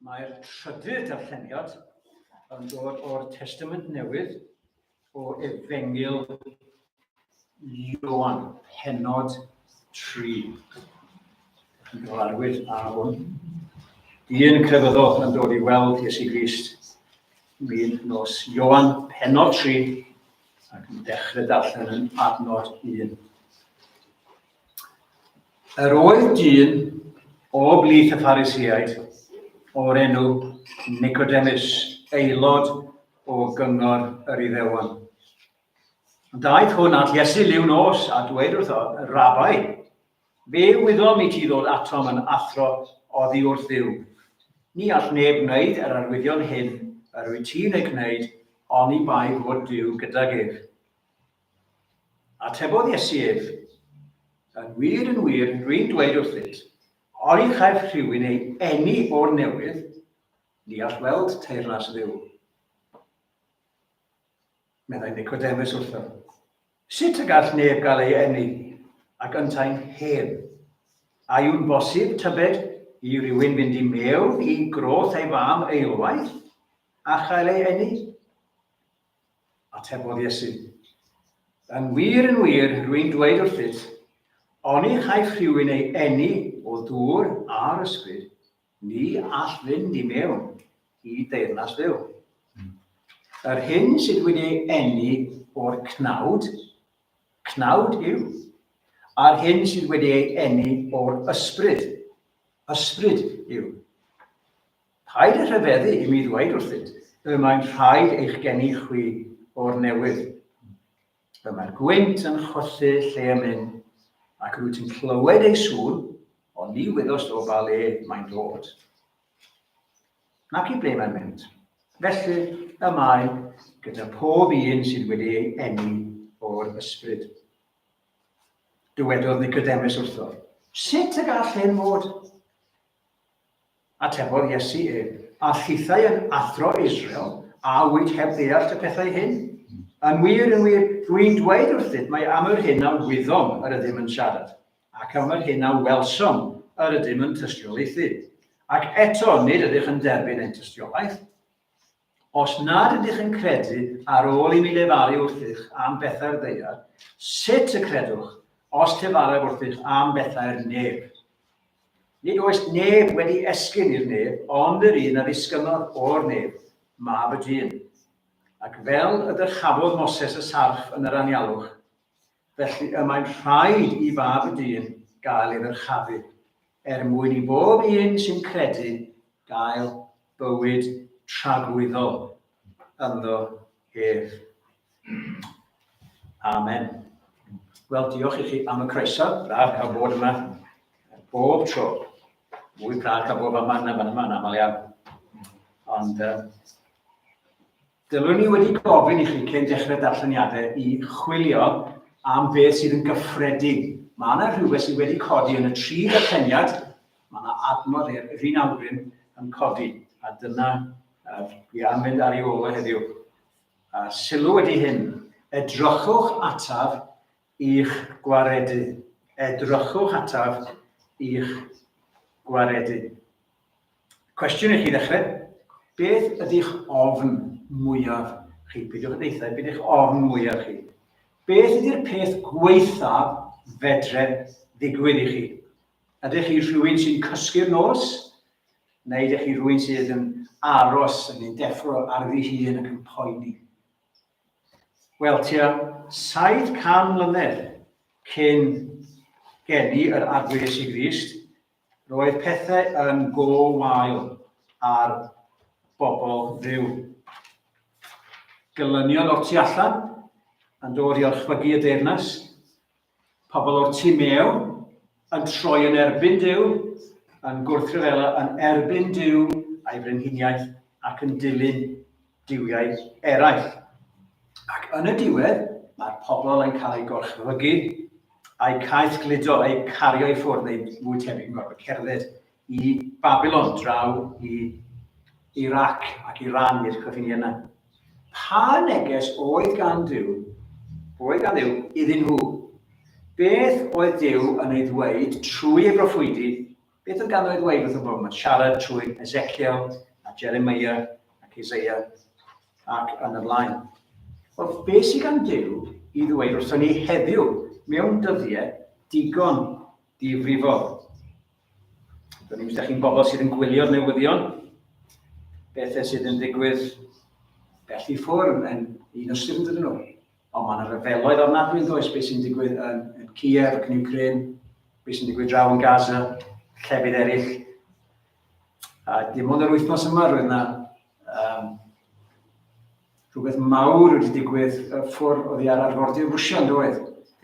Mae'r trydydd darlleniad yn dod o'r Testament Newydd o Efengyl Ioan, pennod 3. Yn gyfarwydd â hwn. Dyn crefyddol yn dod i weld Iesu Grist un nos. Ioan, pennod 3, ac yn dechrau darllen yn adnod 1. Yr oedd dyn o blith y Phariseaid o'r enw Nicodemus, aelod o gyngor yr Iddewon. Daeth hwn at Iesu liw nos a dweud wrtho, Rabai, fe wyddom i ti ddod atom yn athro oddi wrth Dduw. Ni all neb wneud yr arwyddion hyn yr wyt ti'n eu gwneud oni bai fod Duw gydag ef. Atebodd Iesu ef, Yn wir, yn wir, rwy'n dweud wrthyt, oni chaiff rhywun ei eni o'r newydd, ni all weld teyrnas Dduw. Meddai Nicodemus wrtho, Sut y gall neb gael ei eni ac yntau'n hen? A yw'n bosib, tybed, i rywun fynd i mewn i groth ei fam eilwaith a chael ei eni? Atebodd Iesu, Yn wir, yn wir, rwy'n dweud wrthyt, oni chaiff rhywun ei eni o ddŵr a'r ysbryd, ni all fynd i mewn i deyrnas Dduw. Yr hyn sydd wedi ei eni o'r cnawd, cnawd yw, a'r hyn sydd wedi ei eni o'r ysbryd, ysbryd yw. Paid â rhyfeddu i mi ddweud wrthyt, y mae'n rhaid eich geni chwi o'r newydd. Y mae'r gwynt yn chwythu lle y myn, ac rwyt yn clywed ei sŵn, ond ni wyddost o ba le mae'n dod. Nac i ble mae'n mynd. Felly y mae gyda phob un sydd wedi ei eni o'r ysbryd. Dywedodd Nicodemus wrtho, Sut y gall hyn fod? Atebodd Iesu ef, A chithau yn athro Israel, a wyt heb ddeall y pethau hyn? Yn wir, yn wir, rwy'n dweud wrthyt mai am yr hyn a wyddom yr ydym yn siarad, ac am yr hyn a welsom yr ydym yn tystiolaethu. Ac eto nid ydych yn derbyn ein tystiolaeth. Os nad ydych yn credu ar ôl i mi lefaru wrthych am bethau'r ddaear, sut y credwch os llefaraf wrthych am bethau'r nef? Nid oes neb wedi esgyn i'r nef ond yr un a ddisgynnodd o'r nef, Mab y Dyn. Ac fel y dyrchafodd Moses y sarff yn yr anialwch, felly y mae'n rhaid i Fab y Dyn gael ei ddyrchafu, er mwyn i bob un sy'n credu gael bywyd tragwyddol ynddo ef. Amen. Wel, diolch i chi am y croeso. Braf cael bod yma bob tro. Mwy braf cael bod yma na fan yma yn aml iawn. Ond uh, dylwn i wedi gofyn i chi cyn dechrau darlleniadau i chwilio am beth sydd yn gyffredin. Mae yna rhywbeth sydd wedi codi yn y tri darlleniad. Mae yna adnodd i'r un awgrym yn codi. A dyna uh, dwi am fynd ar ei ôl o heddiw. A sylw ydy hyn, edrychwch ataf i'ch gwaredu. Edrychwch ataf i'ch gwaredu. Cwestiwn i chi ddechrau. Beth ydy'ch ofn mwyaf chi? Peidiwch â deitha, beth ydych ofn mwyaf chi? Beth ydy'r peth gwaethaf fedre ddigwydd i chi? Ydych chi rhywun sy'n cysgu'r nos? Neu ydych chi rhywun sydd yn aros yn ein deffro ar ddi-hun ac yn poeni? Wel, tua 700 mlynedd cyn geni yr Arglwydd Iesu Grist, roedd pethau yn go wael ar bobl Dduw. Gelynion o'r tu allan yn dod i orchfygu y deyrnas, Pobl o'r tu mewn yn troi yn erbyn Duw, yn gwrthryfela yn erbyn Duw a'i frenhiniaeth ac yn dilyn duwiau eraill. Ac yn y diwedd, mae'r pobl yn cael eu gorchfygu, a'u caethgludo, eu cario i ffwrdd, neu fwy tebyg yn gorfod cerdded i Babilon, draw i Iraq ac Iran i'r cyffiniau yna. Pa neges oedd gan Duw, oedd gan Dduw iddyn nhw? Beth oedd Duw yn ei ddweud trwy ei broffwydi Beth oedd ganddo ei ddweud wrth y bobl yma? Siarad trwy Ezekiel a Jeremiah ac Isaiah ac yn y blaen. Wel, beth sydd gan Duw i ddweud wrthon ni heddiw mewn dyddiau digon difrifol? Dwi'n ddim ydych chi'n bobl sydd yn gwylio'r newyddion, bethau sydd yn digwydd bell i ffwrdd yn un ystyr yn dydyn nhw. Ond mae yna ryfeloedd ofnadwy yn does, beth sy'n digwydd yn, yn Kiev ac yn Ukraine, beth sy'n digwydd draw yn Gaza, llefydd eraill. A dim ond yr wythnos yma roedd yna um, rhywbeth mawr wedi digwydd ffwrdd oddi ar arfordir Rwsia yn doedd,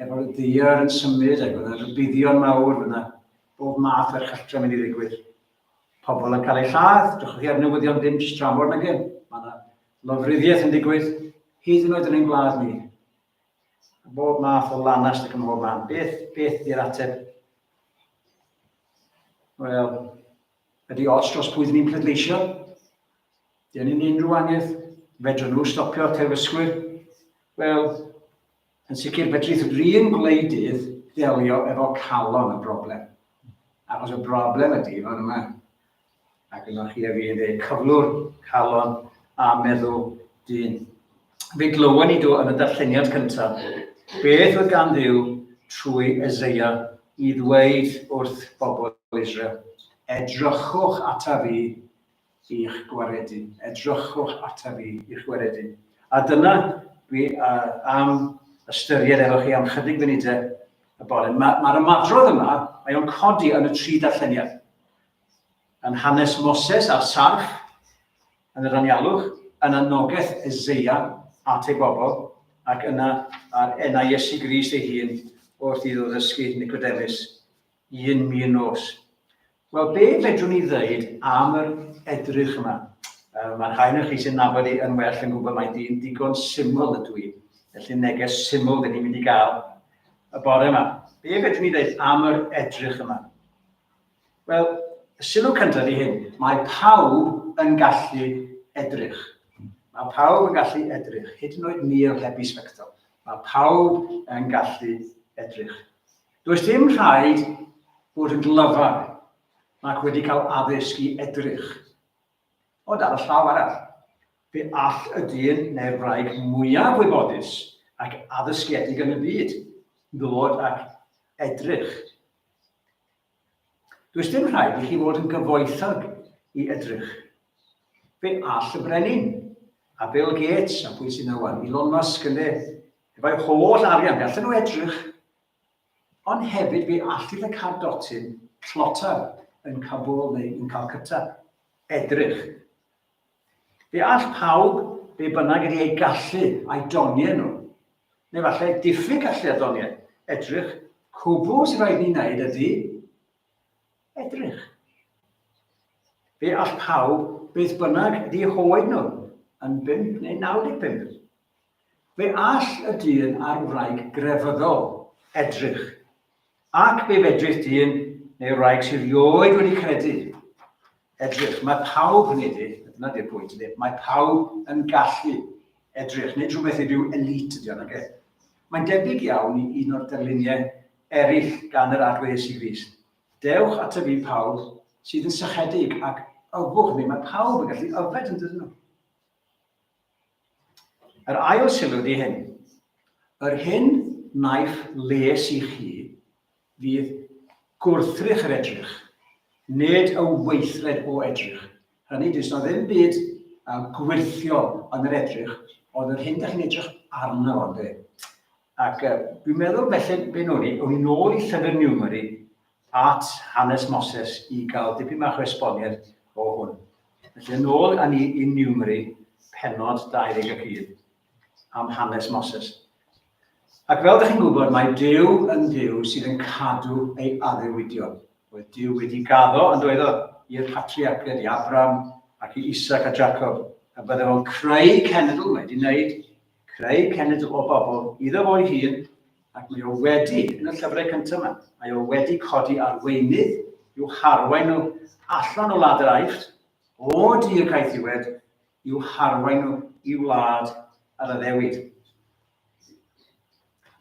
efo'r ddaear yn symud ac oedd yna rhybuddion mawr, oedd yna bob math o erchylltra mynd i ddigwydd. Pobl yn cael eu lladd, drychwch chi ar newyddion ddim jyst dramor nag e. Mae yna lofruddiaeth yn digwydd, hyd yn oed yn ein gwlad ni. Bob math o lanast ac ym mhob man. Beth, beth ydy'r ateb? Wel, ydy ots dros pwy ddyn ni'n pleidleisio? Dyn ni'n unrhyw wahaniaeth? Fedrwn nhw stopio terfysgwyr? Wel, yn sicr fedrith yr un gwleidydd ddelio efo calon y broblem. Achos y broblem ydy fan yma. Ac yno chi a fi yn dweud cyflwr, calon a meddwl dyn. Fe glywon ni do yn y darlleniad cyntaf beth oedd gan Dduw trwy Eseia i ddweud wrth bobl Israel. Edrychwch ata fi i'ch gwaredu. Edrychwch ata fi i'ch gwaredu. A dyna dwi uh, am ystyried efo chi am chydig funudau y bore. Mae'r ma, ymadrodd yma, mae o'n codi yn y tri darlleniad. Yn hanes Moses a'r sarff, yn yr anialwch, yn anogaeth Eseia at ei bobl, ac yna ar enau Iesu Grist ei hun wrth iddo ddysgu Nicodemus un min nos. Wel, be fedrwn ni ddeud am yr edrych yma? Uh, Mae'r rhai ohonoch chi sy'n nabod i yn well yn gwybod mai dyn digon syml ydw i. Felly neges syml dyn ni'n mynd i gael y bore yma. Be fedrwn ni ddeud am yr edrych yma? Wel, y sylw cyntaf ydy hyn. Mae pawb yn gallu edrych. Mae pawb yn gallu edrych, hyd yn oed Neil heb ei sbectol. Mae pawb yn gallu edrych. Does dim rhaid bod yn glyfar ac wedi cael addysg i edrych. Ond ar y llaw arall, fe all y dyn neu'r wraig mwyaf wybodus ac addysgiedig yn y byd ddod ac edrych. Does dim rhaid i chi fod yn gyfoethog i edrych. Fe all y brenin, a Bill Gates, a pwy sy'n yna Elon Musk ynde, efo'i holl arian, fe allan nhw edrych. Ond hefyd fe allith y cardotyn tlotaf yn Kabul neu yn Calcutta edrych. Fe all pawb, be bynnag ydy eu gallu a'i doniau nhw, neu falle diffyg gallu a doniau, edrych, cwbl sy'n rhaid ni wneud ydy edrych. Fe all pawb, beth bynnag ydy eu hoed nhw, yn 5 neu 95. Fe all y dyn a'r wraig grefyddol edrych, ac fe fedrith dyn neu wraig sydd rioed wedi credu edrych. Mae pawb, hynny ydy, dyna di'r pwynt ydy, mae pawb yn gallu edrych, nid rhywbeth i ryw elite ydy o, nage. Mae'n debyg iawn i un o'r darluniau eraill gan yr Arglwydd Iesu Grist. Dewch ata fi pawb sydd yn sychedig ac yfwch, neu mae pawb yn gallu yfed yn dydyn nhw. Yr ail sylw ydy hyn. Yr hyn wnaiff les i chi fydd gwrthrych yr edrych, nid y weithred o edrych. Hynny, does na ddim byd gwyrthiol yn yr edrych, ond yr hyn da chi'n edrych arno fo, ynde? Ac uh, dwi'n meddwl felly, be nôl i, o'n i nôl i llyfr Newmery at hanes Moses i gael dipyn bach o esboniad o hwn. Felly yn ôl â ni i Newmery, pennod 21, am hanes Moses. Ac fel ydych chi'n gwybod, mae Duw yn Dduw sydd yn cadw ei addewidion. Oedd Duw wedi gaddo yn doedd o i'r patriarchiaid, i Abraham ac i Isaac a Jacob, a bydde fo'n creu cenedl, mae wedi wneud, creu cenedl o bobl iddo fo'i hun, Ac mae o wedi, yn y llyfrau cyntaf yma, mae o wedi codi arweinydd i'w harwain nhw allan o wlad yr Aifft, o dir caethiwed, i'w harwain nhw i wlad yr addewid.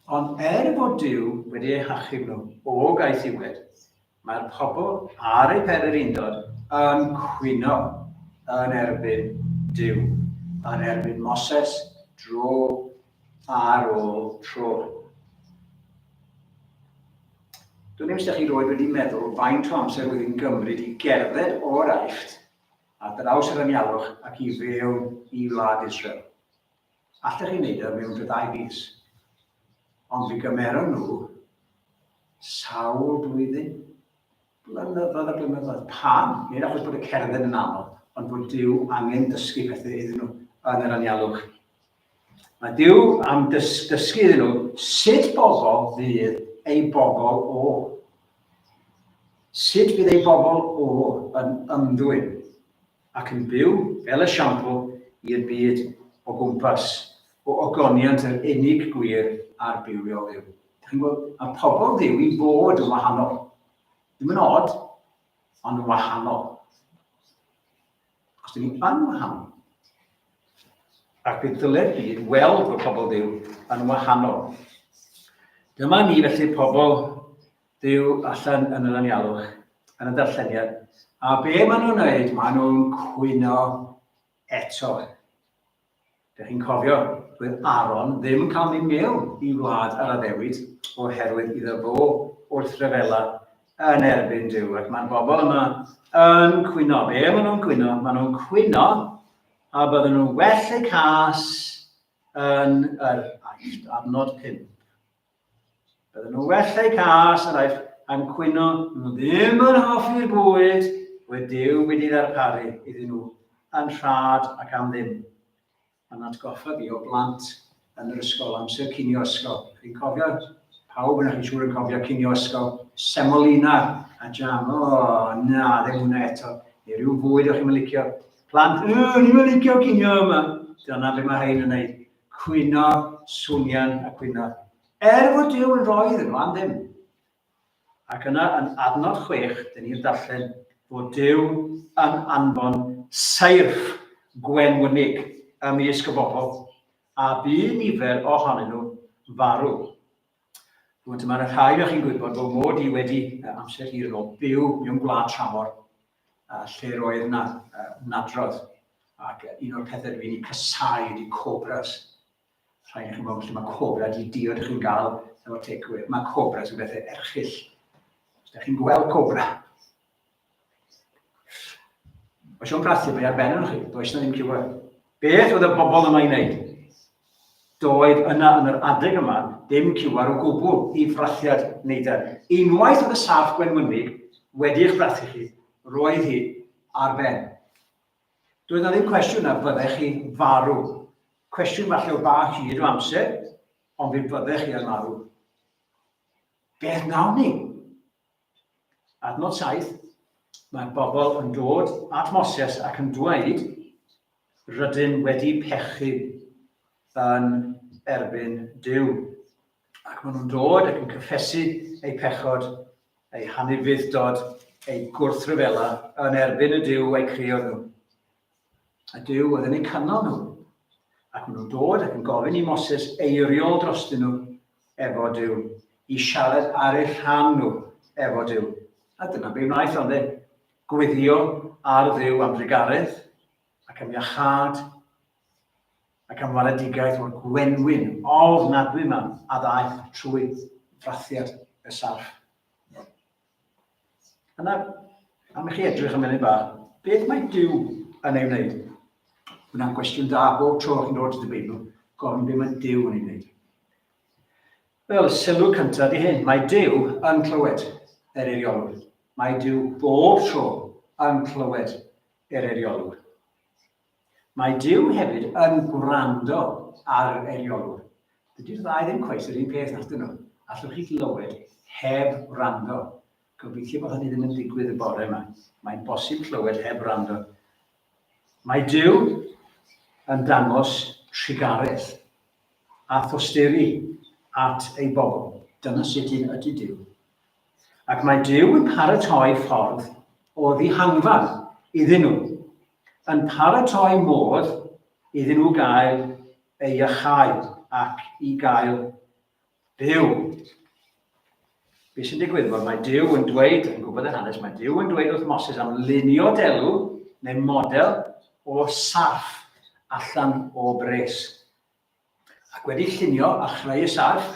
Ond er fod Duw wedi eu hachub nhw o gaethiwed, Mae'r pobl ar eu pererindod yn cwyno yn erbyn Duw, yn erbyn Moses dro ar ôl tro. Dwi'n ddim os ydych chi roed wedi meddwl faint o amser oedd yn gymryd i gerdded o'r Aifft ar draws yr anialwch ac i fewn i wlad Israel. Allech chi wneud e mewn rhyw ddau fis. Ond fe gymeron nhw sawl blwyddyn, blynyddoedd a blynyddoedd. Pam? Nid achos bod y cerdded yn anodd, ond bod Duw angen dysgu pethau iddyn nhw yn yr anialwch. Mae Duw am dys dysgu iddyn nhw sut bobl fydd ei bobl o. Sut fydd ei bobl o yn ymddwyn ac yn byw fel esiampl i'r byd o gwmpas, o ogoniant yr unig gwir a'r bywiol Dduw. Dych chi'n gweld, mae pobl Dduw i fod yn wahanol. Ddim yn od, ond yn wahanol. Achos dyn ni yn wahanol. Ac fe ddyle'r byd weld fod pobl Dduw yn wahanol. Dyma ni felly pobl Dduw allan yn yr anialwch, yn y darlleniad. A be maen nhw'n wneud? Maen nhw'n cwyno eto. Dych chi'n cofio, doedd Aaron ddim yn cael mynd mewn i wlad yr addewid oherwydd iddo fo wrthryfela yn erbyn Duw. Ac mae'r bobl yma yn cwyno. Be maen nhw'n cwyno? Maen nhw'n cwyno a bydden nhw'n well eu cas yn yr Aifft, adnod 5. Bydden nhw'n well eu cas yr Aifft a'n cwyno, nhw ddim yn hoffi'r bwyd roedd Duw wedi ddarparu iddyn nhw yn rhad ac am ddim. Mae'n atgoffa fi o blant yn yr ysgol, amser cinio ysgol. Chi'n cofio? Pawb yna chi'n siŵr yn cofio cinio ysgol. Semolina a jam. O, na, ddim hwnna eto. Neu rhyw fwyd o'ch chi'n licio. Plant, o, ni'n licio cinio yma. Dyna be mae rhain yn neud. Cwyno, swnian a cwyno. Er fod Duw yn rhoi iddyn nhw am ddim. Ac yna yn adnod 6, dyn ni'n darllen fod Duw yn anfon seirff gwenwynig ymysg y bobl, a bu nifer ohonyn nhw farw. Rwy'n dyma'r rhai o'ch chi'n gwybod bod mod i wedi amser hir yn ôl byw mewn gwlad tramor lle roedd yna nadrodd ac un o'r pethau dwi'n ei casau ydy cobras. Rhai chi'n gwybod lle mae cobra di diod chi'n gael efo takeaway. Mae cobras yn bethau erchyll. Os ydych chi'n gweld cobra, Mae Siôn Brathu, mae ar ben yn chi, does na ddim ciwar. Beth oedd y bobl yma i wneud? Doedd yna yn yr adeg yma ddim ciwar o gwbl i frathiad neidr. Unwaith oedd y sarff gwenwynig wedi eich brathu chi, roedd hi ar ben. Doedd na ddim cwestiwn a fyddech chi farw. Cwestiwn falle o ba hyd o amser, ond fe fyddech chi yn marw. Beth wnawn ni? Adnod 7, mae'r bobl yn dod at Moses ac yn dweud, rydym wedi pechu yn erbyn Duw. Ac maen nhw'n dod ac yn cyffesu eu pechod, eu hanufudd-dod, eu gwrthryfela yn erbyn y Duw eu creodd nhw. A Duw oedd yn eu cynnal nhw. Ac maen nhw'n dod ac yn gofyn i Moses eiriol drostyn nhw efo Duw, i siarad ar eu rhan nhw efo Duw. A dyna be wnaeth ond e. Gweddio ar Dduw am drugaredd ac am iachâd ac am waredigaeth o'r gwenwyn ofnadwy yma a ddaeth trwy frathiad y sarff. Yna, am i chi edrych am munud bach, beth mae Duw yn ei wneud? Hwna'n gwestiwn da bob tro chi'n dod at y Beibl, gofyn beth mae Duw yn ei wneud. Wel, sylw cyntaf di hyn, mae Duw yn clywed yr eiriolwr. Mae Duw bob tro yn clywed yr eiriolwr. Mae Duw hefyd yn gwrando ar yr eiriolwr. Dydy'r ddau ddim cweit yr un peth nac dyn nhw. Allwch chi glywed heb wrando. Gobeithio bod hynny ddim yn digwydd y bore yma. Mae'n bosib clywed heb wrando. Mae Duw yn dangos trugaredd a thosturi at ei bobl. Dyna sut un ydy Duw. Ac mae Duw yn paratoi ffordd o ddihangfa iddyn nhw, yn paratoi modd iddyn nhw gael eu iachau ac i gael byw. Be sy'n digwydd? Wel, mae Duw yn dweud, yn gwybod yr hanes, mae Duw yn dweud wrth Moses am lunio delw neu model o sarff allan o bres. Ac wedi llunio a chreu y sarff,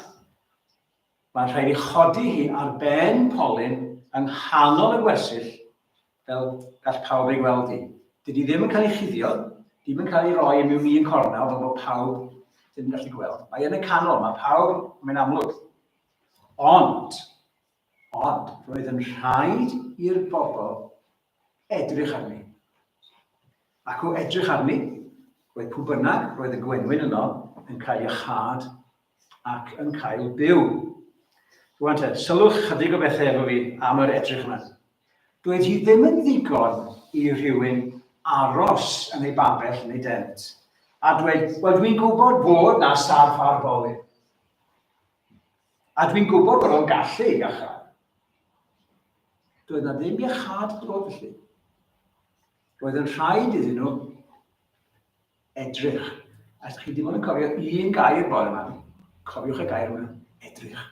mae'n rhaid i chodi hi ar ben polyn yng nghanol y gwersyll fel gall pawb ei gweld hi. Dydy ddim yn cael ei chuddio, ddim yn cael ei roi mewn un cornel fel bod pawb ddim yn gallu gweld. Mae yn y canol, mae pawb, mae'n amlwg. Ond, ond, roedd yn rhaid i'r bobl edrych arni. Ac o edrych arni, roedd pw bynnag roedd y gwenwyn yno yn cael iachâd ac yn cael byw. Rwan te, sylwch chydig o bethau efo fi am yr edrych yma. Doedd hi ddim yn ddigon i rhywun aros yn ei babell yn ei dent a dweud, wel dwi'n gwybod bod na sarff ar bolyn. A dwi'n gwybod bod o'n gallu iachau. Doedd na ddim iachâd dod felly. Roedd yn rhaid iddyn nhw edrych. A os chi ddim ond yn cofio un gair bore yma, cofiwch y gair yma, edrych.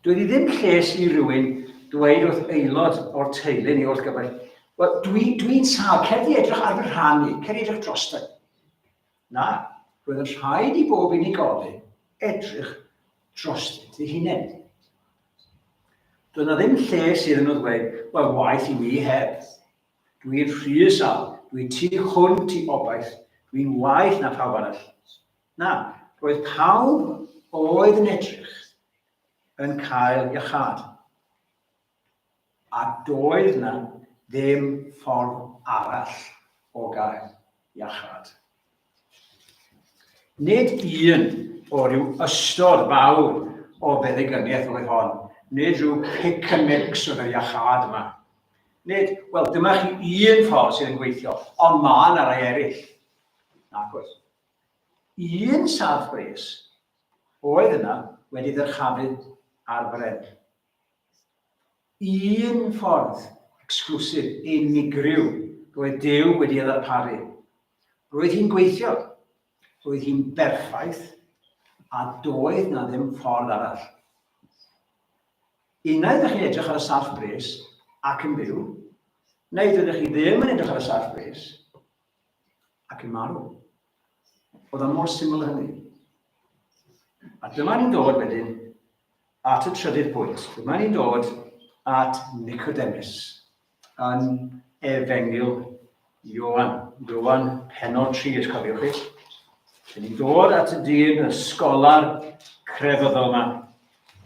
Doedd i ddim lles i rywun dweud wrth aelod o'r teulu neu wrth gyfaill, wel, dwi'n dwi, sâl, cer di edrych ar fy rhan i, cer di edrych drosto. Na, roedd yn rhaid i bob unigolyn edrych drostynt eu hunain. Doedd na ddim lle sydd yn nhw ddweud, wel, waeth i mi heb. Dwi'n rhy sâl, dwi tu hwnt i obaith, dwi'n waeth na phawb arall. Na, roedd pawb oedd yn edrych yn cael iachâd. A doedd 'na ddim ffordd arall o gael iachâd. Nid un o ryw ystod fawr o feddygyniaeth oedd hon, nid rhyw pick and mix oedd yr iachâd yma. Nid, wel, dyma chi un ffordd sydd yn gweithio, ond mae yna rai eraill. Nac oes. Un sarff bres oedd yna wedi ddyrchafu ar bren. Un ffordd exclusive, unigryw, roedd Duw wedi ei ddarparu. Roedd hi'n gweithio, roedd hi'n berffaith, a doedd na ddim ffordd arall. Unai ydych chi'n edrych ar y sarff bres ac yn byw, neu dydych chi ddim yn edrych ar y sarff bres ac yn marw. Oedd o mor syml hynny. A dyma ni'n dod wedyn at y trydydd pwynt. Dyma ni'n dod at Nicodemus yn Efengyl Ioan. Ioan penod 3, os cofiwch chi. Dyn ni'n dod at y dyn, y sgolar crefyddol yma,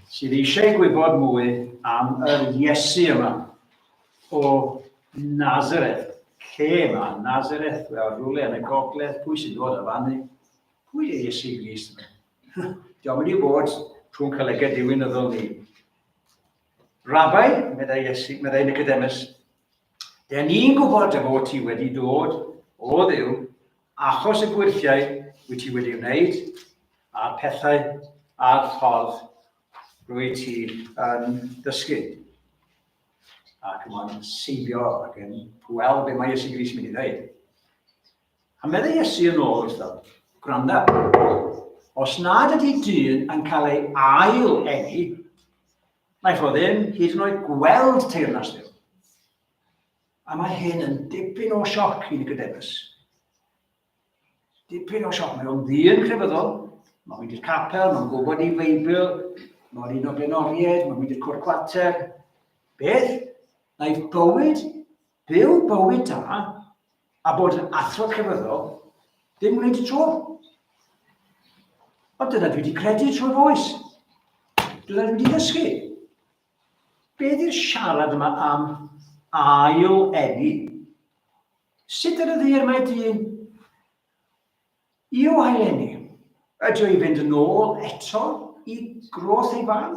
sydd eisiau gwybod mwy am yr Iesu yma o Nazareth. Lle mae Nazareth? Wel, rhywle yn y gogledd, pwy sy'n dod o fannu? Pwy yw Iesu Grist yma? Diolch mynd i fod rhwng colegau diwinyddol ni. Rabai, meddai Iesu, meddai Nicodemus, den ni'n gwybod dy fod ti wedi dod o Dduw achos y gwyrthiau wyt ti wedi wneud a'r pethau a'r ffordd rwy ti yn dysgu. Ac mae'n seibio ac yn gweld be mae Iesu Grist mynd i ddweud. A meddai Iesu yn ôl wrtho, Gwranda, os nad ydy dyn yn cael ei ail eni, wnaeth o ddim hyd yn oed gweld teyrnas Dduw. A mae hyn yn dipyn o sioc i Nicodemus. Dipyn o sioc. Mae o'n ddyn crefyddol, mae'n mynd i'r capel, mae'n gwybod ei Feibl, mae'n un o blaenoriaid, mae'n mynd i'r cwr cwarter. Beth? Naeth bywyd, byw bywyd da, a bod yn athro crefyddol ddim wneud y tro. Ond dyna dwi wedi credu trwy'r oes. Dyna dwi wedi ddysgu. Be ydy'r siarad yma am ail eni? Sut ar y ddaear mae dyn i'w haileni? Ydy o i fynd yn ôl eto i groth ei fam?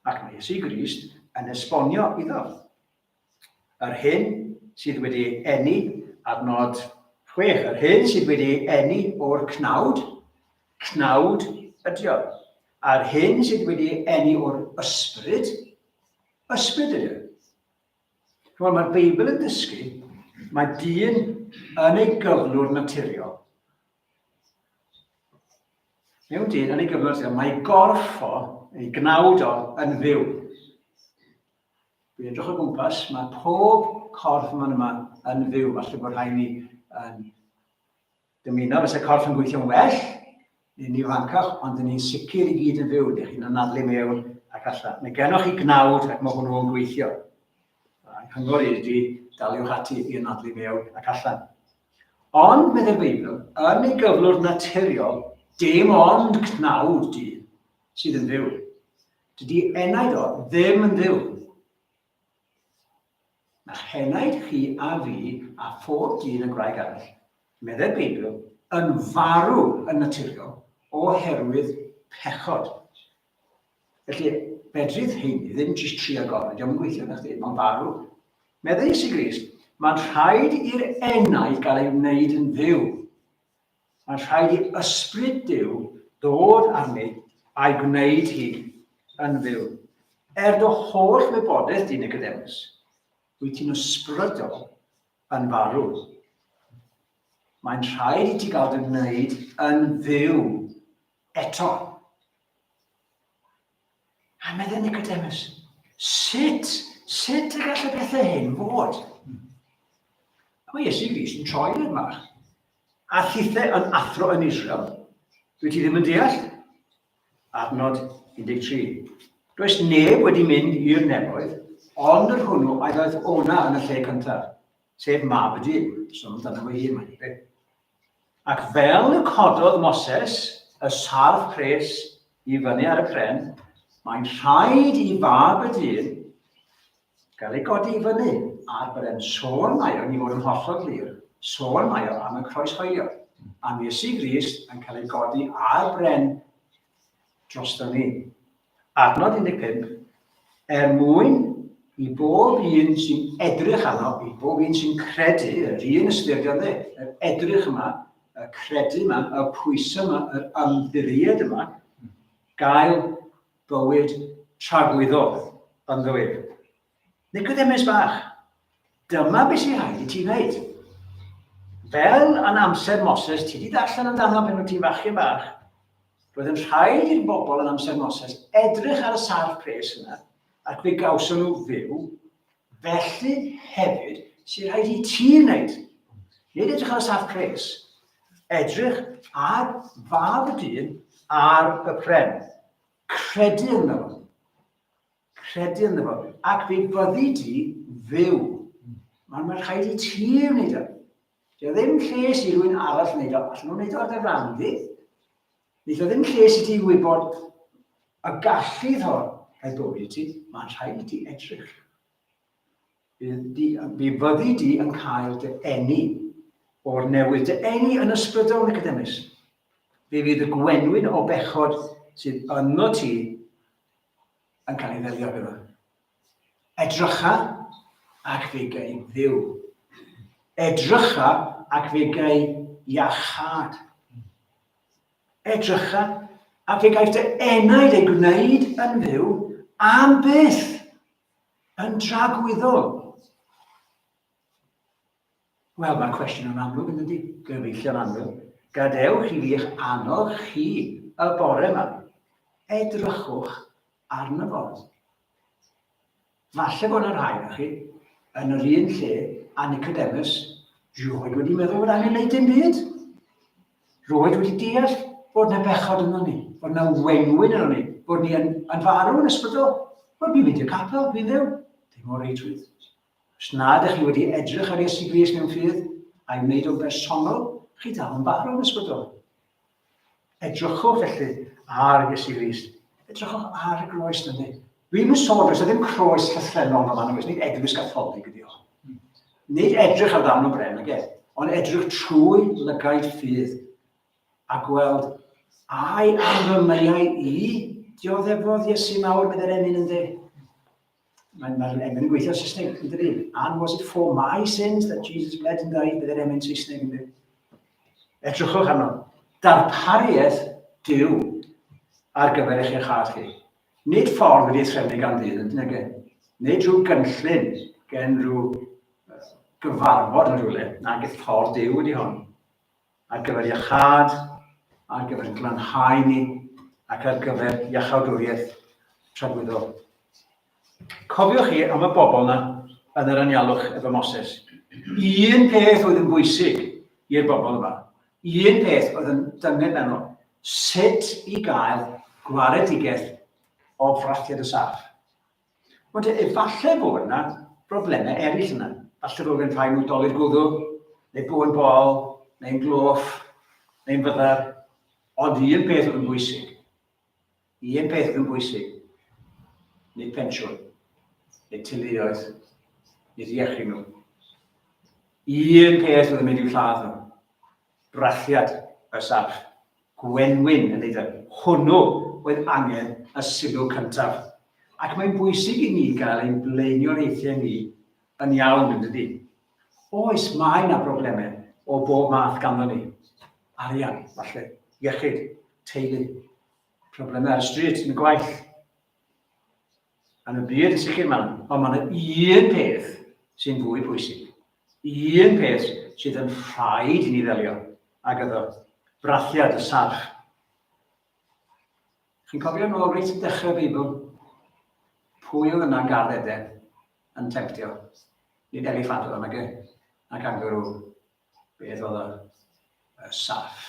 Ac mae Iesu Grist yn esbonio iddo. Yr hyn sydd wedi ei eni, adnod 6, yr hyn sydd wedi ei eni o'r cnawd, cnawd ydy o. A'r hyn sydd wedi ei eni o'r ysbryd, ysbryd ydy o. Wel, mae'r Beibl yn dysgu, mae dyn yn ei gyflwr naturiol. Mewn dyn yn ei gyflwr naturiol, mae gorff o ei gnawd o, yn fyw. Dwi'n edrych o gwmpas, mae pob corff yma yma yn fyw. Falle bod rhai ni yn dymuno fysa corff yn gweithio'n well, neu'n ifancach, ond dyn ni'n sicr i gyd yn fyw. Dych chi'n anadlu mewn ac allan. Mae gennoch chi gnawd ac mae hwnnw yn gweithio. A'n cyngor i ydy, daliwch ati i anadlu mewn ac allan. Ond, meddai'r Beibl, yn ei gyflwr naturiol, dim ond cnawd dyn sydd yn fyw. Dydy enaid o ddim yn fyw. Mae'ch henaid chi a fi a phob dyn a gwraig arall, meddai'r Beibl, yn farw yn naturiol oherwydd pechod. Felly, fedrith heini ddim jyst trio gorfod, dio'm yn gweithio na chdi, mae'n farw. Meddai Iesu Grist, mae'n rhaid i'r enaid gael ei wneud yn fyw. Mae'n rhaid i ysbryd Duw ddod arni a'i gwneud hi yn fyw. Er dy holl wybodaeth di, Nicodemus, wyt ti'n ysbrydol yn farw. Mae'n rhaid i ti gael dy wneud yn fyw eto. A meddai Nicodemus, sut, sut y gall y pethau hyn fod? A mae Iesu Grist yn troi i'r mach. A thithe yn athro yn Israel, dwi ti ddim yn deall? Adnod 13. Does neb wedi mynd i'r nefoedd, ond yr hwnnw a ddaeth o'na yn y lle cyntaf, sef mab y dyn. So amdano fo hun, mae'n debyg. Ac fel y cododd Moses y sarff pres i fyny ar y pren, mae'n rhaid i fab y dyn gael ei godi i fyny ar bren. Sôn mae o, ni fod yn hollol glir, sôn mae o am y croeshoelio, am Iesu Grist yn cael ei godi ar bren drosto ni. Adnod 15, er mwyn i bob un sy'n edrych arno, i bob un sy'n credu, yr un ystyr di ynddi, yr edrych yma, y credu yma, y pwysau yma, yr ymddiried yma, gael bywyd tragwyddol ynddo ef. Nicodemus bach, dyma beth sy'n rhaid i ti wneud. Fel yn amser Moses, ti wedi darllen amdano pan wyt ti'n fachgen bach, roedd yn rhaid i'r bobl yn amser Moses edrych ar y sarff pres yna, ac fe gawson nhw fyw, felly hefyd sy'n rhaid i ti wneud. Nid edrych ar y sarff pres, edrych ar fab y dyn ar y pren. Credu ynddo fo. Credu ynddo fo, ac fe fyddi di fyw. Mae'n ma rhaid i ti wneud o. Dio ddim lles i rywun arall wneud o, allan nhw'n wneud o ar dy ran di. Neith o ddim lles i ti wybod y gallu ddo rhaid bywyd i ti, mae'n rhaid i ti edrych. Fi fyddi di yn cael dy eni o'r newydd, dy eni yn ysbrydol, Nicodemus. Fe fydd y gwenwyn o bechod sydd yno ti yn cael ei ddelio gyda. Edrycha ac fe gei fyw. Edrycha ac fe gei iachâd. Edrycha ac fe gaiff dy enaid ei gwneud yn fyw am byth, yn dragwyddol. Wel, mae'r cwestiwn yn amlwg yn dydy, gyfeillion annwyl. Gadewch i fi eich annog chi y bore yma. Edrychwch arno fo. Falle bod yna rhai o'ch chi yn yr un lle a Nicodemus, rioed wedi meddwl bod angen gwneud dim byd. Roedd wedi deall bod yna bechod yno ni, bod yna wenwyn yno ni, bod ni yn, yn farw yn ysbrydol. Wel, dwi'n mynd i'r capel, dwi'n fyw. Dim o reidrwydd. Os na ydych chi wedi edrych ar Iesu Grist mewn ffydd a'i wneud o'n bersonol, chi dal yn farw yn ysbrydol. Edrychwch felly ar Iesu Grist. Edrychwch ar y groes yna. Dwi'n yn sôn, does ddim croes llythrennol yma, nag oes, nid eglwys gatholig ydi o. Nid edrych ar ddarn o bren, ag e, ond edrych trwy lygaid ffydd a gweld ai am fy meiau i dioddefodd Iesu mawr, meddai'r emyn yn dde. Mae'r mae emyn yn gweithio Saesneg, yn dydi? And was it for my sins that Jesus bled and died? Byddai'r emyn Saesneg yn dweud. Edrychwch arno. Darpariaeth Duw ar gyfer eich iachâd chi. Nid ffordd wedi ei threfnu gan ddyn, yn dyna Nid rhyw gynllun gen rhyw gyfarfod yn rhywle, nag ffordd Duw wedi hon. Ar gyfer iachâd, ar gyfer glanhau ni, ac ar gyfer iachawdwriaeth. tragwyddol. Cofiwch chi am y bobl yna yn yr anialwch efo Moses. Un peth oedd yn bwysig i'r bobl yma. Un peth oedd yn dynged mewn nhw. Sut i gael gwaredigaeth o frathiad y saff. Ond efallai fod yna broblemau eraill yna. Falle bod gen rhai nhw dolur gwddw, neu bod yn bol, neu'n gloff, neu'n fyddar. Ond un peth oedd yn bwysig. Un peth oedd yn bwysig. Nid pensiwn, nid teuluoedd, nid iechyd nhw. Un peth oedd yn mynd i'w lladd nhw. Brathiad y sarch. Gwenwyn yn ddeud hwnnw oedd angen y sylw cyntaf. Ac mae'n bwysig i ni gael ein blaenoriaethau ni yn iawn, yn dydy? Oes, mae yna broblemau o bob math ganddo ni. Arian, falle, iechyd, teulu, problemau ar y stryd, yn y gwaith. Yn y byd yn sicr mae yna, ond mae yna un peth sy'n fwy pwysig. Un peth sydd yn rhaid i ni ddelio ag iddo, brathiad y sarch. Chi'n cofio nôl reit yn dechrau'r Beibl? Pwy oedd yna'n gardd Eden yn temtio? Nid eliffant oedd yna, na kangaroo. Beth oedd y, y saff?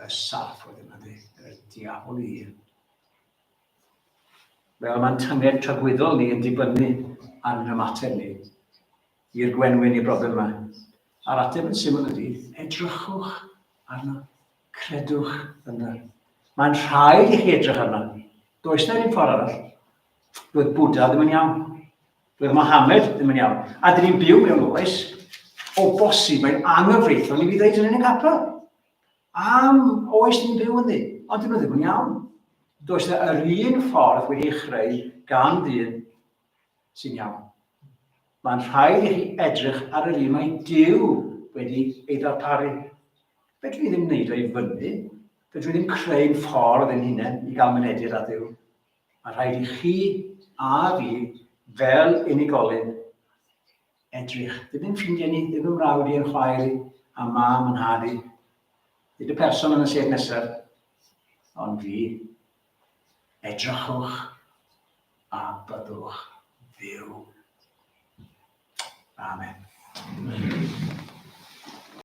Y saff oedd yna, di, y diafol i hun. Wel, mae'n tynged tragwyddol ni yn dibynnu ar yn ymateb ni i'r gwenwyn i'r broblem yma. A'r ateb yn syml ydy, edrychwch arno, credwch ynddo. Mae'n rhaid i chi edrych arno. Does na ddim ffordd arall. Doedd Buddha ddim yn iawn. Doedd Mohammed ddim yn iawn. A dyn ni'n byw mewn oes, o bosib mae'n anghyfreithlon i fi ddeud yn y capel. Am oes ni'n byw ynddi, ond dyn nhw ddim yn iawn. Does na yr un ffordd wedi ei chreu gan ddyn sy'n iawn. Mae'n rhaid i chi edrych ar yr un mae Duw wedi ei ddarparu. Fedrwn ni ddim wneud o i fyny. Fedrwn ni ddim creu'n ffordd ein hunain i gael mynediad at Dduw. Mae rhaid i chi a fi fel unigolyn edrych. Ddim yn ffrindiau ni, ddim yn mrawd i, yn chwaer i, a mam yn nhad i. Nid y person yn y sedd nesaf, ond fi. Edrychwch a byddwch fyw. Amen. Amen.